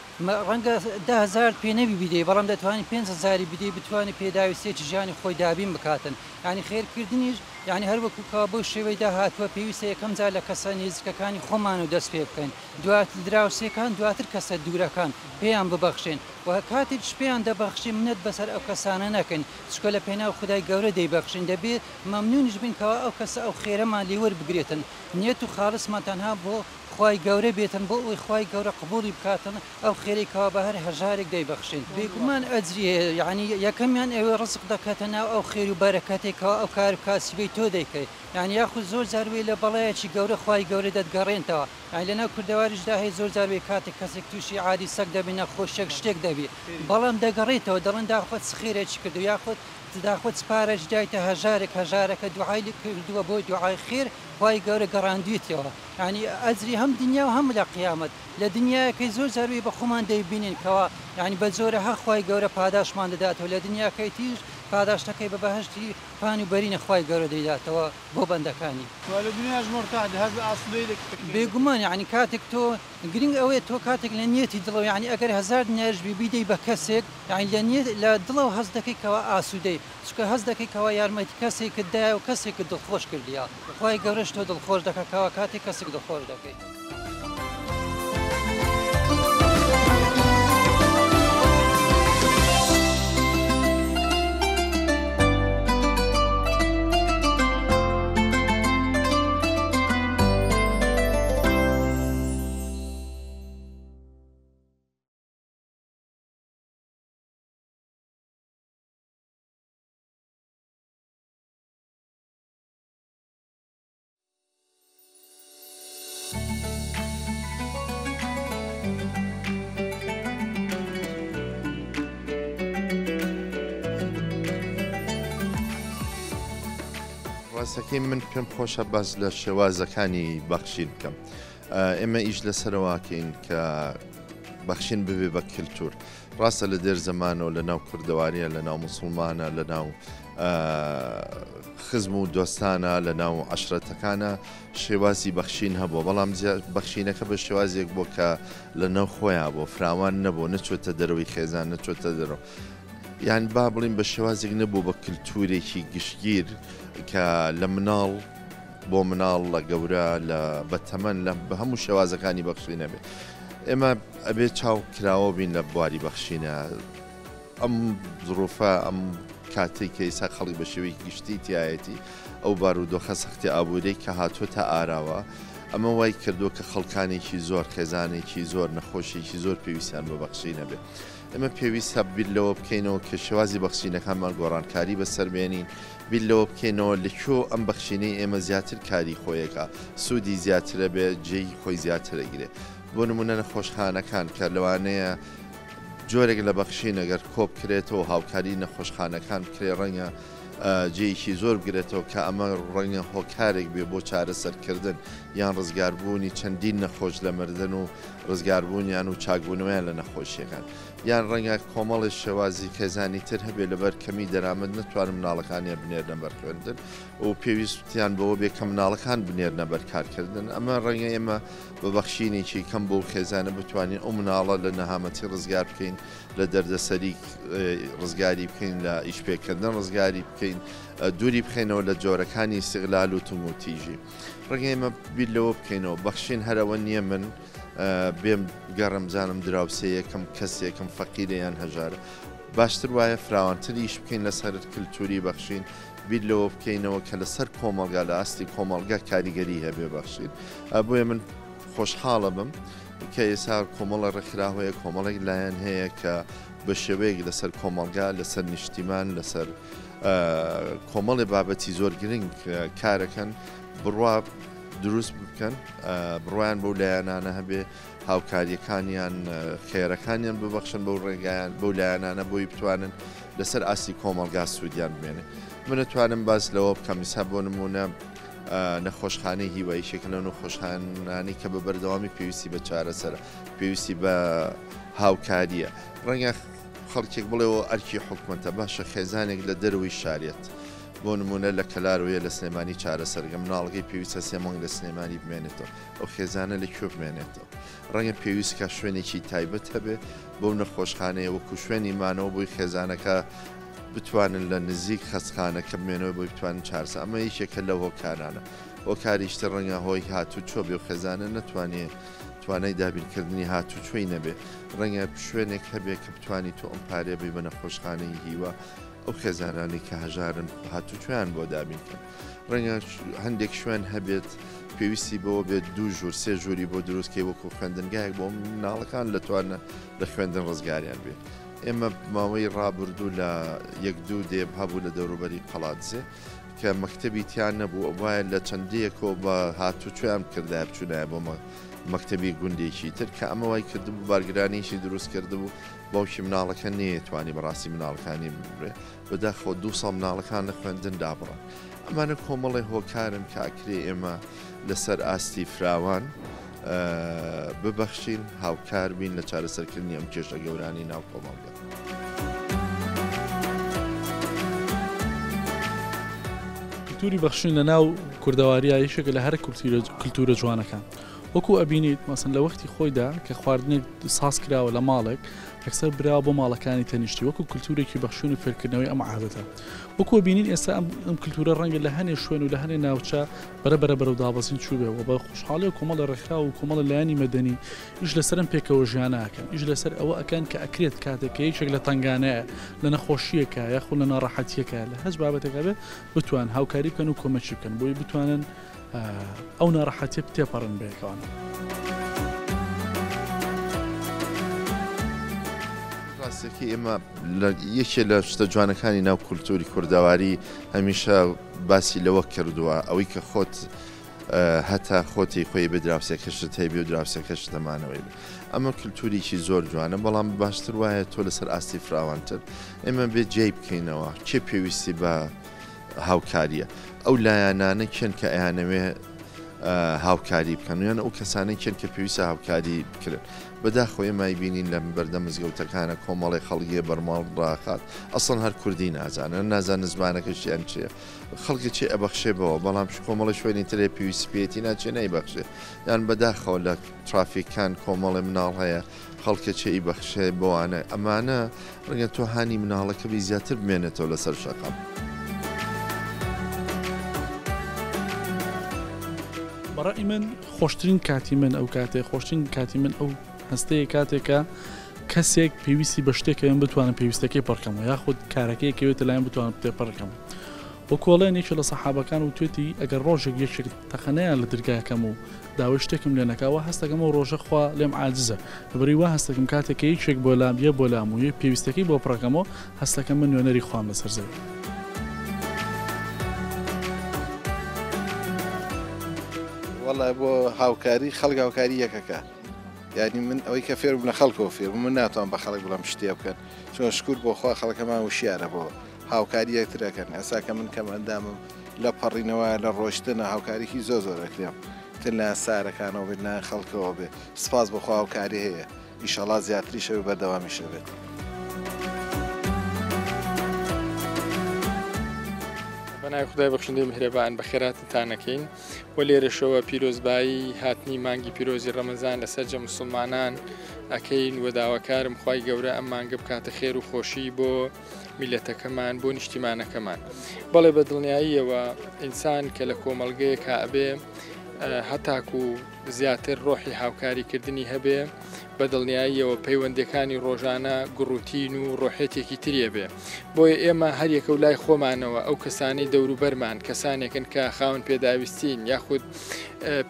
ڕەنگە دە هەزارت پێ نەبی بیدەی بەڵام دەتوانی پێنج هەزاری بدەی بتوانێ پێداویستیەکی ژیانی خۆی دابین بکاتن یەعنی خێرکردنیش یەعنی هەر وەکو کەوا بەو شێوەی داهاتووە پێویستە یەکەم جار لە کەسە نێزیکەکانی خۆمانەوە دەست پێ بکەین دواتر دراوسێکان دواتر کەسە دوورەکان پێیان ببەخشین و کاتێکیش پێیان دەبەخشین منەت بەسەر ئەو کەسانە نەکەین چونکە لە پێناو خودای گەورە دەیبەخشین دەبێت مەمنونیش بین کەوا ئەو کەسە ئەو خێرەمان لێ وەربگرێتن نیەت و خاڵسمان تەنها بۆ خوای گەورە بێتن بۆ ئەوەی خوای گەورە قبوڵی بکاتن ئەو خێرەی کەوا بە هەر هەژارێک دەیبەخشین بێگومان ئەجری هەیە یەعنی یەکەمیان ئەوێ ڕزق دەکاتە ناو ئەو خێر و بەرەکەتەی کەوا ئەو کار و کاسبەی تۆ دەیکەی یەعنی یاخود زۆر جار وێ لە بەڵایەکی گەورە خوای گەورە دەتگەڕێنتەوە یەعنی لەناو کوردەواریشدا هەیە زۆر جار وێ کاتێک کەسێک توشی عادی سەگ دەبی نەخۆشیەک شتێک دەبی بەڵام دەگەڕێتەوە دەڵێن داخۆ چ خێرێکی کردوە یاخود داخۆ چ پارەش دایتە هەژارێک هەژارەکە دوعای کردوە بۆی دوعای خێر خوای گەورە گەڕاندویتەوە یانی ئەجری هەم دنیا و هەم لە قیامەت لە دنیایەکەی زۆر جار وی بە خۆمان دەیبینین کەوا یانی بە جۆرەها خوای گەورە پاداشمان دەداتەوە لە دنیاکەی تیش پاداشتەکەی بە بەهەشتی پان و بەرینە خوای گەورە دەیداتەوە بۆ بەندەکانی. وە لە دنیاش مورتاح دە هەست بە ئاسودەیی دەکەی. بێگومان یانی کاتێک تۆ گرنگ ئەوەیە تۆ کاتێک لە نیەتی دڵەوە یانی ئەگەر هەزار دیناریش بی بیدەی بە کەسێک یانی لە نیەت لە دڵەوە هەست دەکەی کەوا ئاسودەی چونکە هەست دەکەی کەوا یارمەتی کەسێکت دایە و کەسێکت دڵخۆش کردیە خوای گەورەش تۆ دڵخۆش دەکا کەوا کاتێک کەسێک دڵخۆش دەکەی. ڕاستەکەی من پێم خۆشە باس لە شێوازەکانی بەخشین بکەم ئێمە ئیش لەسەرواکەین کە بەخشین ببێ بە کللتور ڕاستە لە دێر زەمانەوە لە ناو کوردەواریە لە ناو مسلمانە لە ناو خزم و دۆستانە لە ناو عەشرەتەکانە شێوازی بەخشین هەبووە بەڵام بەخشینەکە بە شێوازێک بووە کە لە ناو خۆیان بووە فراوان نەبوو نەچۆتە دەرەوەی خێزان نەچۆتە دەرەوە یان با بڵین بە شێوازێک نەبوو بە کللتورێکی گشتگیر کە لە مناڵ بۆ مناڵ لە گەورە لە بەتەمەن لە بە هەموو شێوازەکانی بەخشینە بێت ئێمە ئەبێ چاو کراوە بین لە بواری بەخشینە ئەم زڕوفە ئەم کاتەی کە ئیسا خەڵک بە شێوەیەکی گشتی تایەتی ئەو بارودۆخە سەختی ئابووری کە هاتووەتە ئاراوە ئەمە وای کردووە کە خەڵکانێکی زۆر خێزانێکی زۆر نەخۆشیێکی زۆر پێویستیان بە بەخشینە بێ ئێمە پێویستە بیر لەوە بکەینەوە کە شێوازی بەخشینەکانمان گۆڕانکاری بەسەر بێنین بیر لەوە بکەینەوە لە کوێ ئەم بەخشینەی ئێمە زیاتر کاری خۆیەکە سوودی زیاترە بێ جێی خۆی زیاترە گرێ بۆ نمونە نەخۆشخانەکان کە لەوانەیە جۆرێک لە بەخشین ئەگەر کۆبکرێتەوە هاوکاری نەخۆشخانەکان بکرێ ڕەنگە جێیەکی زۆر بگرێتەوە کە ئەمە ڕەنگە هۆکارێک بێ بۆ چارەسەرکردن یان ڕزگاربوونی چەندین نەخۆش لە مردن و ڕزگاربوونیان و چاکبوونەوەیان لە نەخۆشیەکان یان ڕەنگە کۆمەڵی شێوازی خێزانی تر هەبێ لەبەر کەمی دەرامەت نەتوانن مناڵەکانیان بنێرنە بەر خوێندن و پێویستیان بەوە بێ کە مناڵەکان بنێرنە بەر کارکردن ئەمە ڕەنگە ئێمە بە بەخشینێکی کەم بەو خێزانە بتوانین ئەو مناڵە لە نەهامەتی ڕزگار بکەین، لە دەردەسەری ڕزگاری بکەین، لە ئیشپێکردن ڕزگاری بکەین، دووری بخەینەوە لە جۆرەکانی ئیستغلال و توندوتیژی. ڕەنگە ئێمە بیر لەوە بکەینەوە بەخشین هەر ئەوە نییە من بێم گەڕم بزانم دراوسێیەکەم کەسێکم فەقیرە یان هەژارە. باشتر وایە فراوانتر ئیش بکەین لەسەر کلتوری بەخشین، بیر لەوە بکەینەوە کە لەسەر کۆمەڵگا لە ئاستی کۆمەڵگا کاریگەری هەبێ بەخشین. بۆیە من خۆشحاڵە بم کە ئێستا کۆمەڵە ڕێکخراو هەیە، کۆمەڵێک لایەن هەیە کە بە شێوەیەک لەسەر کۆمەڵگا، لەسەر نیشتیمان، لەسەر کۆمەڵێ بابەتی زۆر گرنگ کارەکەن، بڕوا دروست بکەن، بڕوایان بەو لایەنانە هەبێ، هاوکارییەکانیان، خێرەکانیان ببەخشن بەو ڕێگایان، بەو لایەنانە بۆی بتوانن لەسەر ئاستی کۆمەڵگا سوودیان بمێنێ. من ئەتوانم باس لەوە بکەم ئیستا بۆ نموونە نەخۆشخانەی هیوا یەکێکە لەو نەخۆشخانانەی کە بە بەردەوامی پێویستی بە چارەسەرە، پێویستی بە هاوکارییە. ڕەنگە خەڵکێک بڵێ ئەوە ئەرکی حکومەتە، باشە خێزانێک لە دەرەوەی شارێت، بۆ نموونە لە کەلارەوەیە لە سلێمانی چارەسەرگە، مناڵەکەی پێویستە سێ مانگ لە سلێمانی بمێنێتەوە، ئەو خێزانە لە کوێ بمێنێتەوە؟ ڕەنگە پێویست کا شوێنێکی تایبەت هەبێ بەو نەخۆشخانەیە وەکو شوێنی مانەوە بۆی خێزانەکە بتوانن لە نزیک خەستخانەکە بمێنەوە بۆی بتوانن چارەسەر ئەمە یەکێکە لەو هۆکارانە هۆکاریش تر ڕەنگە هۆی هاتوچۆ بێ و خێزانە نەتوانێ توانای دابینکردنی هاتوچۆی نەبێ ڕەنگە شوێنێک هەبێ کە بتوانی تۆ ئەم پارەیە بی بە نەخۆشخانەی هیوا ئەو خێزانانەی کە هەژارن هاتوچۆیان بۆ دابین کەن ڕەنگە هەندێک شوێن هەبێت پێویستی بەوە بێت دوو ژوور سێ ژووری بۆ دروستکەی وەکو خوێندنگایەک بۆ مناڵەکان لە توانە لە خوێندن ڕزگاریان بێت ئێمە ماوەی ڕابردوو لە یەک دوو دێب هەبوو لە دەوروبەری قەڵادزێ کە مەکتەبی تیان نەبوو ئەبوایە لە چەند دێیەکەوە بە هاتوچۆیان بکردایە بچوونایە بۆ مەکتەبی گوندێکی تر کە ئەمە وای کردبوو بارگرانیی دروست کردبوو باوکی مناڵەکە نەیەتوانی بەڕاستی مناڵەکانی ببرێ بەداخەوە دوو ساڵ مناڵەکان لە خوێندن دابڕان. ئەمانە کۆمەڵێ هۆکارن کە ئەکرێ ئێمە لەسەر ئاستی فراوان ببەخشین، هاوکار بین لە چارەسەرکردنی ئەم کێشە گەورانەی ناو کۆمەڵگە. کلتوری بەخشین لە ناو کوردەواریا یەکێکە لە هەرە کلتورە جوانەکان. وەکو ئەبینیت مەسەن لە وەختی خۆیدا کە خواردنێک ساز کراوە لە ماڵێک یەکسەر براوە بۆ ماڵەکانی تەنیشتی وەکو کلتورێکی بەخشین و فێرکردنەوەی ئەم عادەتە وەکو بینین ئێستا ئەم کلتورە ڕەنگە لە هەنێ شوێن و لە هەنێ ناوچە بەرە بەرە بەرەو دابەزین چووبێ و بە خۆشحاڵی و کۆمەڵی ڕێکخراو و کۆمەڵی لایەنی مەدەنی ئیش لەسەر ئەم پێکەوە ژیانە ئەکەن ئیش لەسەر ئەوە ئەکەن کە ئەکرێت کاتێک کە یەکێک لە تەنگانەیە لە نەخۆشیەکە یاخود لە ناڕەحەتیەکە لە هەچ بابەتێکا بێت بتوان هاوکاری بکەن و کۆمەکی بکەن بۆی بتوانن ئەو ناڕەحەتیە تێپەڕن بەیەکەوانە. ڕاستەکەی ئێمە یەکێ لە شتە جوانەکانی ناو کولتوری کوردەواری هەمیشە باسی لەوە کردووە ئەوەی کە خۆت هەتا خۆتی خۆی بە دراوسێکەشت هەیبێ و دراوسێکەشت دەمانەوەی بێ ئەمە کللتوریکی زۆر جوانە بەڵام باشتر وایە تۆ لەسەر ئاستی فراوانتر ئێمە بێ جێی بکەینەوە کێ پێویستی بە هاوکاریە ئەو لایەنانە کێن کە ئەیانەوێ هاوکاری بکەن یان ئەو کەسانەی کێن کە پێویستە هاوکاری بکرێن بەداخەوە ئێمە ئەیبینین لە بەردەم مزگەوتەکانە کۆمەڵی خەڵگێ بەرماڵ ڕاخات ئەسڵەن هەر کوردی نازانن نازانن زمانەکەشیان چیە خەڵکی چێ ئەبەخشێ بەوە بەڵام کۆمەڵی شوێنی ترێ پێویستی پێیەتی ناچێ نایبەخشێ یان بەداخەوە لە ترافیکان کۆمەڵێ مناڵ هەیە خەڵکە چێ ئیبەخشێ بەوانە ئەمانە ڕەنگە تۆ هانی مناڵەکە بی زیاتر بمێنێتەوە لەسەر شەقام. بەڕەئی من خۆشترین کاتی من ئەو کاتەیە خۆشترین کاتی من ئەو هەستەیە کاتێکە کەسێک پێویستی بە شتێکە من بتوانم پێویستەکەی پڕکەمەوە یاخود کارەکەی کەوێتە لایم بتوانم تێپەڕکەم وەکۆڵێن یەکێ لە سەحابەکان وتوێتی ئەگەر ڕۆژێک یەکێک تەقەنەیان لە درگاکەم و داوای شتێکم لێ نەکا وا هەستەکەم ئەو ڕۆژە خوا لێم عاجزە لەبەرئەوەی وا هەستەکەم کاتێک کە یەکێک بۆ لام یە بۆ لام و یە پێویستەکەی بۆ پڕەکەمەوە هەستەکەم من نوێنەری خوام لەسەر زەوی. وەڵا بۆ هاوکاری خەڵک هاوکاری یەکەکە یعنی من ئەوەی کە فێر بووم لە خەڵکەوە فێر بووم من ناتوانم بە خەڵک بڵێم شتێ بکەن چۆن شکور بۆ خوا خەڵکەمان وشیارە بۆ هاوکاری یەکتر ئەکەن ئێستا کە من کەم ئەندامم لە پەڕینەوە لە ڕۆشتنە هاوکاریی زۆر زۆر ئەکرێم تر لایەن سارەکانەوە بێت لایەن خەڵکەوە بێت سپاس بۆ خوا هاوکاری هەیە ئیشەڵا زیاتریش هەبێ بەردەوامیش هەبێت. بەناوی خودای بەخشندەی میهرەبان بەخێرهاتنتان ئەکەین و لێرەشەوە پیرۆزبایی هاتنی مانگی پیرۆزی ڕەمەزان لە سەرجەم موسڵمانان ئەکەین و داواکارم خوای گەورە ئەم مانگە بکاتە خێر و خۆشی بۆ میلەتەکەمان بۆ نیشتیمانەکەمان بەڵێ بە دڵنیاییەوە ئینسان کە لە کۆمەڵگەیەکا ئەبێ هەتاکو زیاتر ڕۆحی هاوکاریکردنی هەبێ بە دڵنیاییەوە پەیوەندیەکانی ڕۆژانە گوڕوتین و ڕۆحێتێکی تری ئەبێ. بۆیە ئێمە هەریەکە و لای خۆمانەوە ئەو کەسانەی دەوروبەرمان کەسانێکن کە خاوەن پێداویستین یاخود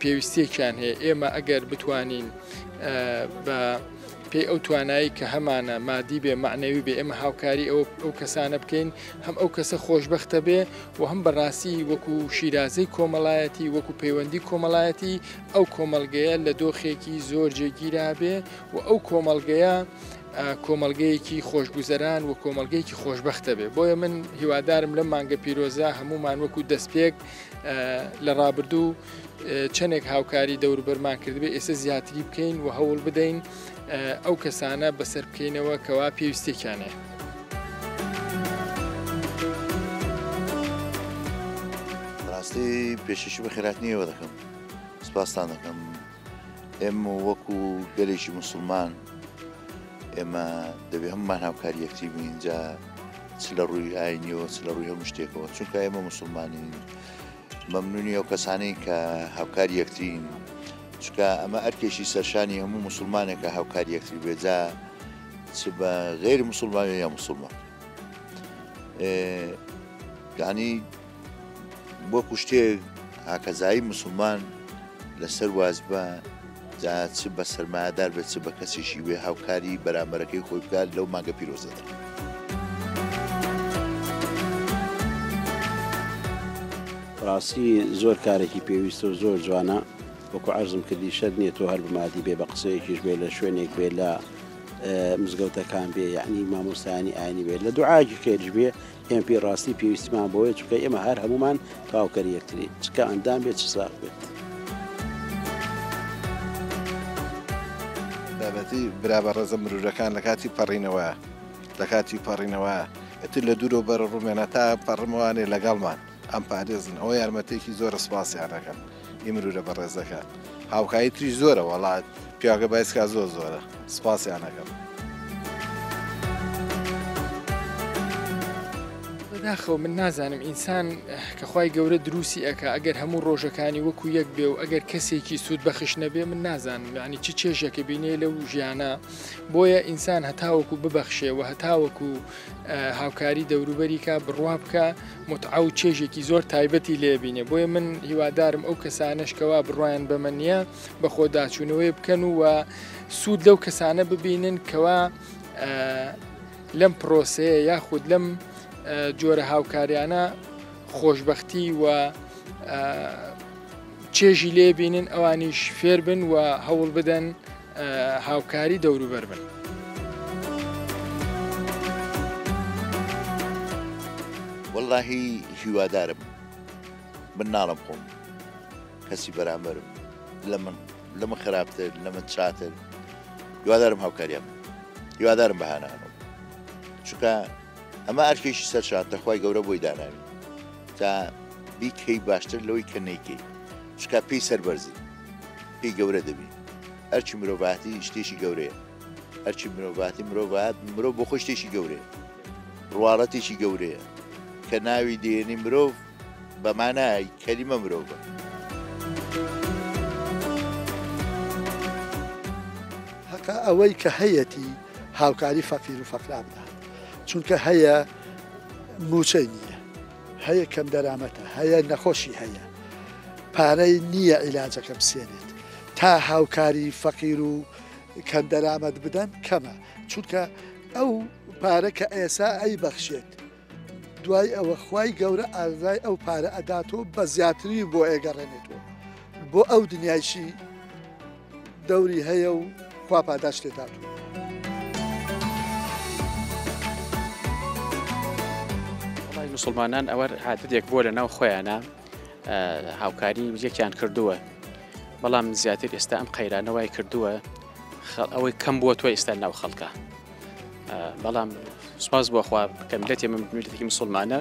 پێویستیەکیان هەیە ئێمە ئەگەر بتوانین بە پێی ئەو توانایی کە هەمانە مادی بێ مەعنەوی بێ ئێمە هاوکاری ئەو ئەو کەسانە بکەین هەم ئەو کەسە خۆشبەختە بێ و هەم بەڕاستی وەکو شیرازەی کۆمەڵایەتی وەکو پەیوەندی کۆمەڵایەتی ئەو کۆمەڵگەیە لە دۆخێکی زۆر جێگیرا بێ و ئەو کۆمەڵگەیە کۆمەڵگەیەکی خۆشگوزەران و کۆمەڵگەیەکی خۆشبەختە بێ بۆیە من هیوادارم لەم مانگە پیرۆزە هەمومان وەکو دەستپێک لە ڕابردوو چەندێک هاوکاری دەوروبەرمان کردبێ ئێستا زیاتری بکەین و هەوڵ بدەین ئەو کەسانە بەسەر بکەینەوە کەوا پێویستێکیان هەیە. ڕاستی پێشەکی بە خێراتنی ئێوە دەکەم سپاستان دەکەم ئێمە وەکو گەلێکی مسلمان ئێمە دەبێ هەمومان هاوکاری یەکتری بین جا چ لە ڕووی ئاینیەوە چ لە ڕووی هەموو شتێکەوە چونکە ئێمە مسلمانین مەمنونی ئەو کەسانەی کە هاوکاری یەکترین چونکە ئەمە ئەرکێکی سەرشانی هەموو مسلمانێکە هاوکاری یەکتری بێ جا چ بە غیر مسلمان یا مسلمان یعنی بۆ کوشتێ هاکەزایی مسلمان لەسەر وازبە جا چ بە سەرمایەدار بێت چ بە کەسێکی بێ هاوکاری بەرامبەرەکەی خۆی بکات لەو مانگە پیرۆزەدا. بەڕاستی زۆر کارێکی پێویستە و زۆر جوانە وەکو عەرزم کردی شەرت نییە تۆ هەر بە مادی بێ بە قسەیەکیش بێ لە شوێنێک بێ لە مزگەوتەکان بێ یعنی مامۆستایانی ئاینی بێ لە دوعاکی خێریش بێ ئێمە پێی ڕاستی پێویستیمان بۆیە چونکە ئێمە هەر هەمومان تەواوکەری یەکترین چ کە ئەندام بێت چ ساغ بێت. تایبەتی برا بەڕێزە مرورەکان لە کاتی پەڕینەوە لە کاتی پەڕینەوە ئیتر لە دوورەوە بەرە ڕوومێنە تا پەڕمەوانێ لەگەڵمان ئەم پارێزن ئەوە یارمەتێکی زۆرە سپاسیان ئەکەن ئی مرورە بەڕێزەکان هاوکاری تریش زۆرە وەڵا پیاگە بایسکا زۆر زۆرە سپاسیان ئەکەم. بەداخەوە من نازانم ئینسان کە خوای گەورە دروستی ئەکا ئەگەر هەموو ڕۆژەکانی وەکو یەک بێ و ئەگەر کەسێکی سوود بەخش نەبێ من نازانم یعنی چ چێژێکە بینێ لەو ژیانە بۆیە ئینسان هەتاوەکو ببەخشێ و هەتاوەکو هاوکاری دەوروبەری کا بڕوا بکە متعە و چێژێکی زۆر تایبەتی لێ بینێ بۆیە من هیوادارم ئەو کەسانەش کەوا بڕوایان بەمە نییە بەخۆداچوونەوەی بکەن و سوود لەو کەسانە ببینن کەوا لەم پرۆسەیە یاخود لەم جۆرە هاوکاریانە خۆشببختی و چێژی لێ بینن ئەوانیش فێربن و هەوڵ بدەن هاوکاری دەوروبەر بن. وەڵاهی هیوادارم من ناڵم خۆم کەسی بەرامبەرم لە من لە من خراپتر لە من چاتر هیوادارم هاوکاریان هیوادارم بەهانانم چونکە ئەمە ئەرکێکی سەر شانتە خوای گەورە بۆی داناوی تا بیکەی باشتر لەوەی کە نەیکەی چونکە پێی سەربەرزی پێی گەورە دەبی ئەرکی مرۆڤایەتی شتێکی گەورەیە ئەرکی مرۆڤاتی مرۆڤات مرۆڤ بۆ خۆی شتێکی گەورەیە ڕواڵەتێکی گەورەیە کە ناوی دێنی مرۆڤ بە مانای کەلیمە مرۆڤە. هەقە ئەوەی کە هەیەتی هاوکاری فەقیر و فەقرا بدات چونکە هەیە موچەی نییە هەیە کەم دەرامەتە هەیە نەخۆشی هەیە پارەی نییە عیلاجەکە بسێنێت تا هاوکاری فەقیر و کەم دەرامەت بدەن کەمە چونکە ئەو پارە کە ئێسا ئەی بەخشێت دوای ئەوە خوای گەورە ئازای ئەو پارە ئەداتەوە بە زیاتری بۆ ئێگەڕێنێتەوە بۆ ئەو دنیایشی دەوری هەیە و خوا پاداشت دێتاتەوە. وەڵای موسڵمانان ئەوە عادەتێک بووە لە ناو خۆیانە هاوکاری یەکیان کردووە بەڵام زیاتر ئێستا ئەم قەیرانە وای کردووە ئەوەی کەم بووە تۆ ئێستا ناو خەڵکە بەڵام سوپاس بۆ خوا کە میلەتی من میلەتێکی مسلمانە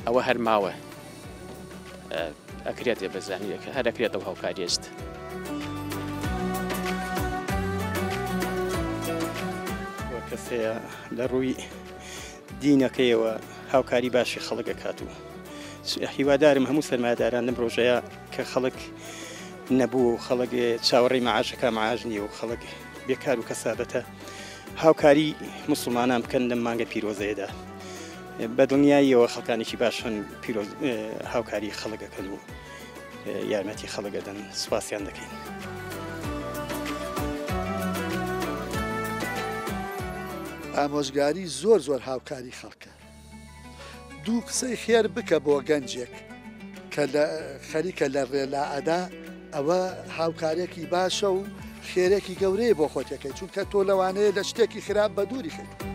ئەوە هەر ماوە ئەکرێت بەزانیەکە هەر ئەکرێتەوە هاوکاریست. کەسەیە لە ڕووی دینەکەیەوە هاوکاری باشی خەڵک ئەکات و هیوادارم هەموو سەرمایەداران لەم ڕۆژەیە کە خەڵک نەبوو و خەڵک چاوەڕێی مەعاشەکە مەعاش نییە و خەڵک بێکار و کەسابەتە هاوکاری موسڵمانان بکەن لەم مانگە پیرۆزەیەدا بە دڵنیاییەوە خەڵکانێکی باش هەن پیرۆز هاوکاری خەڵک ئەکەن و یارمەتی خەڵک ئەدەن سوپاسیان دەکەین. ئامۆژگاری زۆر زۆر هاوکاری خەڵکە. دوو قسەی خێر بکە بۆ گەنجێک کە لە خەریکە لە ڕێ لائەدا ئەوە هاوکارێکی باشە و خێرێکی گەورەیە بۆ خۆتەکەی چونکە تۆ لەوانەیە لە شتێکی خراپ بە دووری خەیت.